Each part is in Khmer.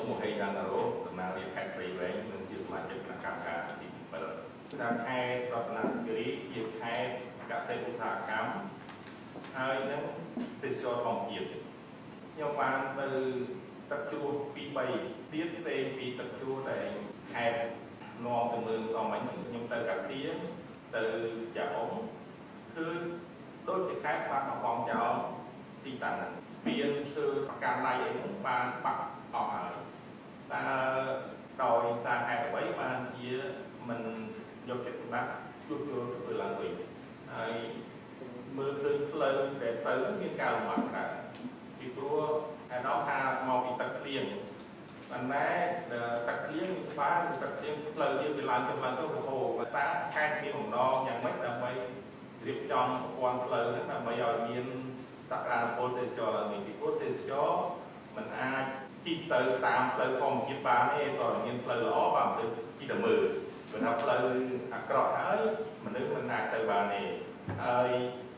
មោះហេងដាណារ៉ូតំណាងរាស្ត្រខេត្តព្រៃវែងនិងជាសមាជិកគណៈកម្មការទី7តាមខេត្តរតនគិរីជាខេត្តកសិឧស្សាហកម្មហើយនឹងទេសចរធម្មជាតិខ្ញុំបានទៅទឹកជ្រោះ2 3ទៀតផ្សេងពីទឹកជ្រោះដែលខេត្តនាំទៅមើលសមមិញខ្ញុំទៅកាទៀងទៅចាអ៊ុំគឺដូចជាខេត្តបានបោះបង់ចោលទីតាំងហ្នឹងស្ពានឈើប្រកាន់ដៃអីហ្នឹងបានបាក់អស់ហើយតើដោយសារហេតុអ្វីបានជាមិនយកចិត្តទុកដាក់ជួសជុលធ្វើឡើងវិញហើយមើលឃើញផ្លូវដែលទៅមានការលំបាកច្រើនពីព្រោះឯដល់ថាមកពីទឹកភ្លៀងប៉ុន្តែទឹកភ្លៀងបានទឹកភ្លៀងផ្លូវយើងវាឡើងទៅឡើងទៅហូរតើខេត្តមានបំណងយ៉ាងម៉េចដើម្បីរៀបចំប្រព័ន្ធផ្លូវហ្នឹងដើម្បីឲ្យមានសក្តានុពលទេសចរឡើងវិញពីព្រោះទេសចរមិនអាចជិះទៅតាមផ្លូវធម្មជាតិបានទេតើមានផ្លូវល្អបានទៅជិះទៅមើលព្រោះថាផ្លូវអាក្រក់ហើយមនុស្សមិនអាចទៅបានទេហើយ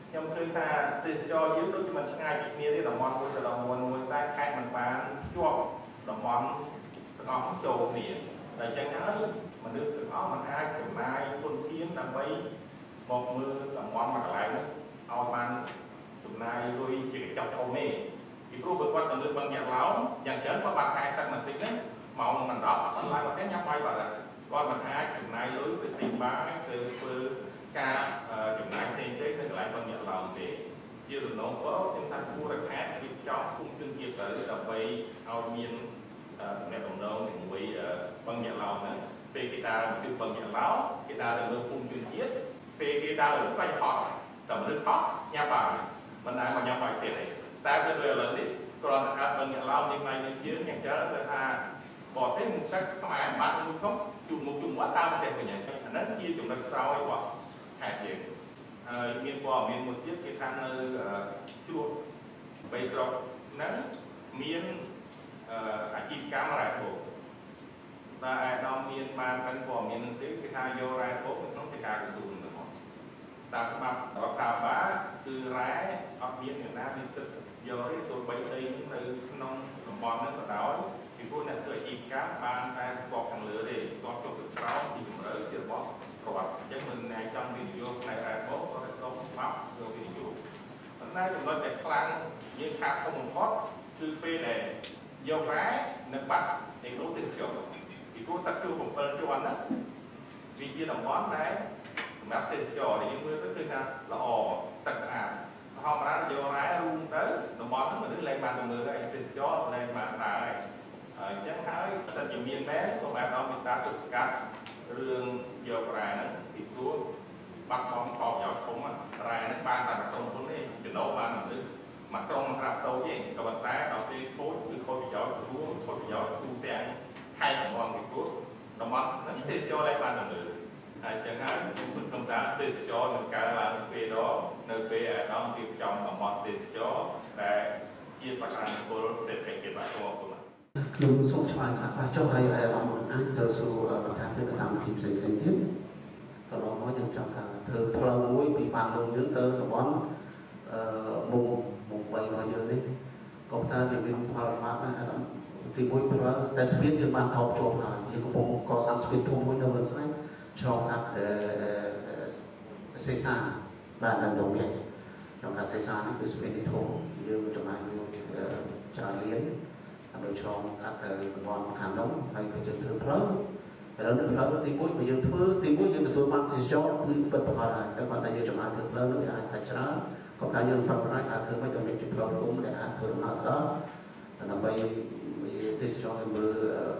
ខ្ញុំឃើញថាទេសចរយើងដូចជាមិនឆ្ងាយពីគ្នាទេតំបន់មួយទៅតំបន់មួយតែខេត្តមិនបានជាប់តំបន់ទាំងអស់ចូលគ្នាតែអញ្ចឹងហើយមនុស្សទាំងអស់មិនអាចចំណាយធនធានដើម្បីមកមើលតំបន់មួយកន្លែងនោះឲ្យបានចំណាយលុយជាកញ្ចប់ធំទេពីព្រោះបើគាត់ទៅលើបឹងយ៉ាឡោមយ៉ាងច្រើនគាត់បានខែទឹកបន្តិចហ្នឹងម៉ោងមិនដល់អត់ឡើងមកទេញ៉ាំបាយបាត់ហើយគាត់មិនអាចចំណាយលុយទៅទិញបាយទៅធ្វើការចំណាយផ្សេងៗនៅកន្លែងបឹងយ៉ាឡោមទេជាសំណងក៏ខ្ញុំថាគួរតែខេត្តរៀបចំភូមិជនជាតិទៅដើម្បីឲ្យមានទំនាក់ទំនងជាមួយបឹងយ៉ាឡោមហ្នឹងពេលគេដើរមកគឺបឹងយ៉ាឡោមគេដើរទៅមើលភូមិជនជាតិពេលគេដើរទៅបាច់ខត់តែមនុស្សហត់ញ៉ាំបាយមិនដែលមកញ៉ាំបាយទៀតទេតែពេលដូចឥឡូវនេះគ្រាន់តែកាត់បឹងយ៉ាឡោមនេះផ្នែកនេះយើងយ៉ាងច្រើនទៅថាបរទេសមិនទឹកខ្មែរបាត់មួយក្នុងជួមុខជួមាត់តាមប្រទេសវិញហើយអាហ្នឹងជាចំណុចខ្សោយរបស់ខេត្តយើងហើយមានព័ត៌មានមួយទៀតគេថានៅជួរបីស្រុកហ្នឹងមានអាជីវកម្មរ៉ែបូកតែអាដាមមានបានដឹងព័ត៌មាននឹងទេគេថាយករ៉ែបូកនៅក្នុងកិច្ចការក្រសួងហ្នឹងមកតាមច្បាប់រដ្ឋាភិបាលគឺរ៉ែអត់មានអ្នកណាមានសិទ្ធិយកទេទោះបីដីនៅក្នុងតំបន់ហ្នឹងក៏ដោយពីព្រោះអ្នកធ្វើអាជីវកម្មបានតែស្គាល់ខាងលើទេស្គាល់ចុះទៅក្រោមទីជម្រៅជារបស់រដ្ឋអញ្ចឹងមិនណែចង់វិនិយោគផ្នែករ៉ែបូកក៏តែសូមច្បាប់យកវិនិយោគប៉ុន្តែចំណុចដែលខ្លាំងយើងខាតធំបំផុតគឺពេលដែលយករ៉ែនិងបាត់អេកូទេសចរពីព្រោះទឹកជួរ7ជាន់ហ្នឹងវាជាតំបន់ដែលសម្រាប់ទេសចរដែលយើងមើលទៅគឺថាល្អទឹកស្អាតធម្មតាយករ៉ែរួមទៅតំបន់ហ្នឹងមនុស្សលែងបានទៅមើលហើយទេសចរលែងបានដើរហើយអញ្ចឹងហើយសិនជាមានមែនសូមអាដាមមេត្តាទប់ស្កាត់រឿងយករ៉ែហ្នឹងពីព្រោះបាត់បង់ផលប្រយោជន៍ធំរ៉ែហ្នឹងបានតែក្រុមហ៊ុនទេចំណូលបានមនុស្សមួយក្រុមក្រាបតូចទេក៏ប៉ុន្តែដល់ពេលខូចគឺខូចប្រយោជន៍រួមខូចប្រយោជន៍ទូទាំងខេត្តតំបន់ពីព្រោះតំបន់ហ្នឹងទេសចរលែងបានទៅមើលហើយចឹងហើយខ្ញុំសង្ឃឹមថាទេសចរនឹងកើនឡើងពេលដល់នៅពេលអាដាមរៀបចំតំបន់ទេសចរដែលជាសក្តានុពលសេដ្ឋកិច្ចជាតិបាទសូមអរគុណ ខ្ញុំសូមឆ្លើយខ្លះៗចុះហើយអារម្មណ៍អាចទៅសួរបន្ថែមទៀតតាមវិធីផ្សេងៗទៀតកន្លងមកយើងចង់ថាធ្វើផ្លូវមួយពីបានលងយើងទៅតំបន់អឺមុំមុំ3របស់យើងនេះក៏តែវាមានផលលំបាកណាស់អារម្មណ៍ទីមួយផ្លូវតែស្ពានយើងបានថតជាប់ហើយយើងកំពុងកសាងស្ពានធំមួយនៅវិញស្អែកឆ្លងកាត់សេសានបាទនៅដងនេះក្នុងការសេសាននេះគឺស្ពាននេះធំយើងចំណាយលុយច្រើនលានដើម្បីឆ្លងកាត់ទៅតំបន់ខាងនោះហើយក៏យើងធ្វើផ្លូវឥឡូវនេះផ្លូវទី1បើយើងធ្វើទី1យើងទទួលបានទេសចរគឺពិតប្រាកដហើយតែគាត់តែយើងចំណាយធ្វើផ្លូវនោះវាអាចថាច្រើនក៏តែយើងប្រឹងប្រែងថាធ្វើម៉េចឲ្យមានជាផ្លូវធំដែលអាចធ្វើដំណើរទៅដល់ដើម្បីទេសចរឲ្យមើល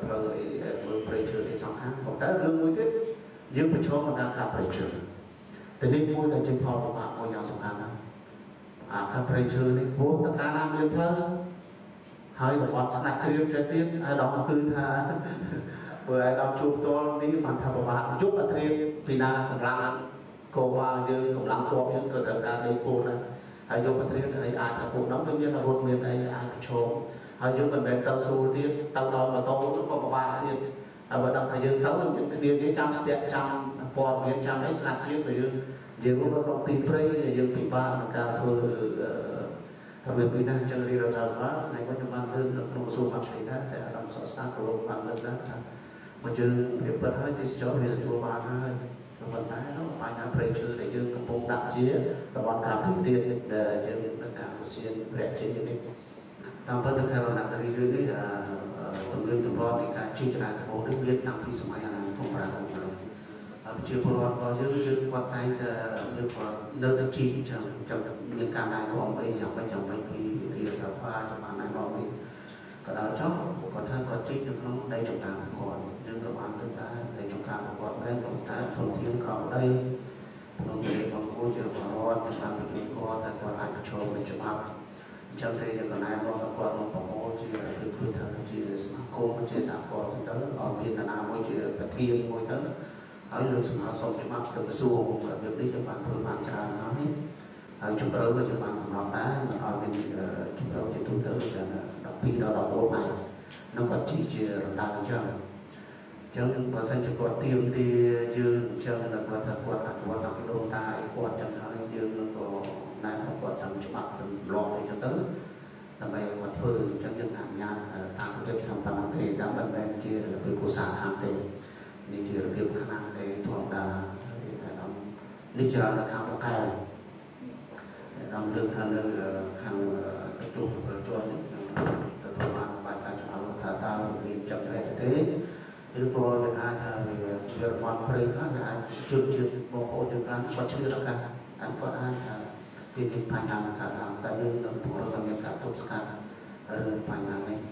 ផ្លូវអីមើលព្រៃឈើអីសងខាងក៏តែរឿងមួយទៀតយើងប្រឈមនឹងការកាប់ព្រៃឈើទីនេះមួយដែលជាផលលំបាកមួយយ៉ាងសំខាន់ណាស់អាកាប់ព្រៃឈើនេះព្រោះតើកាលណាមានផ្លូវហើយតំបន់ស្ងាត់ជ្រាបចេះទៀតអាដាមគឺថាបើអាដាមជួបផ្ទាល់នេះបានថាពិបាកយប់អត្រាពីណាកម្លាំងកោវ៉ាយើងកម្លាំងទ័ពយើងក៏ត្រូវការដេកពោលដែរហើយយកអត្រាអីអាចថាពួកនោះវាមានអាវុធមានអីអាចប្រឈមហើយយើងមិនមែនទៅស្រួលទៀតទៅដល់ម៉ូតូនោះក៏ពិបាកទៀតហើយបើដឹងថាយើងទៅយើងគ្នាគេចាំស្ទាក់ចាំព័ត៌មានចាំអីស្ងាត់ជ្រាបបើយើងនិយាយរួមនៅក្នុងទីព្រៃយើងពិបាកក្នុងការធ្វើ របៀបនេះណាអញ្ចឹងរាជរដ្ឋាភិបាលថ្ងៃមុនខ្ញុំបានលើកនៅក្នុងក្រសួងមហាផ្ទៃដែរតែអារម្មណ៍សោកស្ដាយក៏លោកបានលើកដែរថាបើយើងរៀបពិតហើយទេសចរវាទទួលបានហើយប៉ុន្តែនោះបញ្ហាព្រៃឈើដែលយើងកំពុងដាក់ជាតំបន់ការពារទៀតដែលយើងនឹងការឧស្សាហព្រះជ័យនេះតាមពិតនៅខេត្តរតនគិរីយើងនេះទំនៀមទម្លាប់នៃការជីករាត្បូងនេះមានតាំងពីសម័យអាណានិគមប្រារព្ធមកប្រជាពលរដ្ឋរបស់យើងយើងគាត់តែងតែយើងគាត់នៅតែជីកអញ្ចឹងចាំមានការណែនាំអីយ៉ាងម៉េចយ៉ាងម៉េចពីរាជរដ្ឋាភិបាលចាំបានណែនាំនេះក៏ដល់ចុះគាត់ថាគាត់ជីកនៅក្នុងដីចំការគាត់យើងក៏បានទៅដែរដីចំការគាត់ដែរក៏តែធនធានក្រោមដីក្នុងពេលបងគូជាបរដ្ឋយើងបានបញ្ជូនគាត់តែគាត់អាចប្រឈមនឹងច្បាប់អញ្ចឹងទេយើងក៏ណែនាំដល់គាត់មកប្រមូលជាគឺឃើញថាជាសមាគមជាសហគមន៍ទៅឲ្យមាននរណាមួយជាប្រធានមួយទៅហើយលោកស្នើសុំច្បាប់ទៅក្រសួងរបៀបនេះយើងបានធ្វើបានច្រើនហើយហើយជម្រៅក៏យើងបានកំណត់ដែរមិនឲ្យមានជម្រៅជាទូទៅចឹង12ដល់14ម៉ែត្រនោះគាត់ជីជារណ្ដៅអញ្ចឹងអញ្ចឹងបើសិនជាគាត់ទៀមទាយើងអញ្ចឹងដល់គាត់ថាគាត់អនុវត្តតាមពីដូនតាអីគាត់អញ្ចឹងហើយយើងនឹងក៏ណែនាំគាត់តាមច្បាប់ទម្លាប់អីចឹងទៅដើម្បីឲ្យគាត់ធ្វើអញ្ចឹងយើងអនុញ្ញាតតាមប្រទេសក្នុងប៉ុណ្ណឹងទេតាមមិនមែនជារបៀបឧស្សាហកម្មទេនេះជារបៀបខ្នាតដែលធម្មតានេះច្រើននៅខាងបកែវដល់លើកថានៅខាងទទួលប្រជជននេះទទួលបានបាយការច្បាស់ថាតើមានចាប់ច្រែកទេឬក៏វាអាចថាវាវារបត់ព្រៃខ្លះវាអាចជឿជឿបងប្អូនយើងខ្លះគាត់ឈឺដល់កាអញគាត់អាចថាវាមានបញ្ហាកើតឡើងតែយើងនឹងពង្រឹងឲ្យមានការទប់ស្កាត់រឿងបញ្ហានេះ។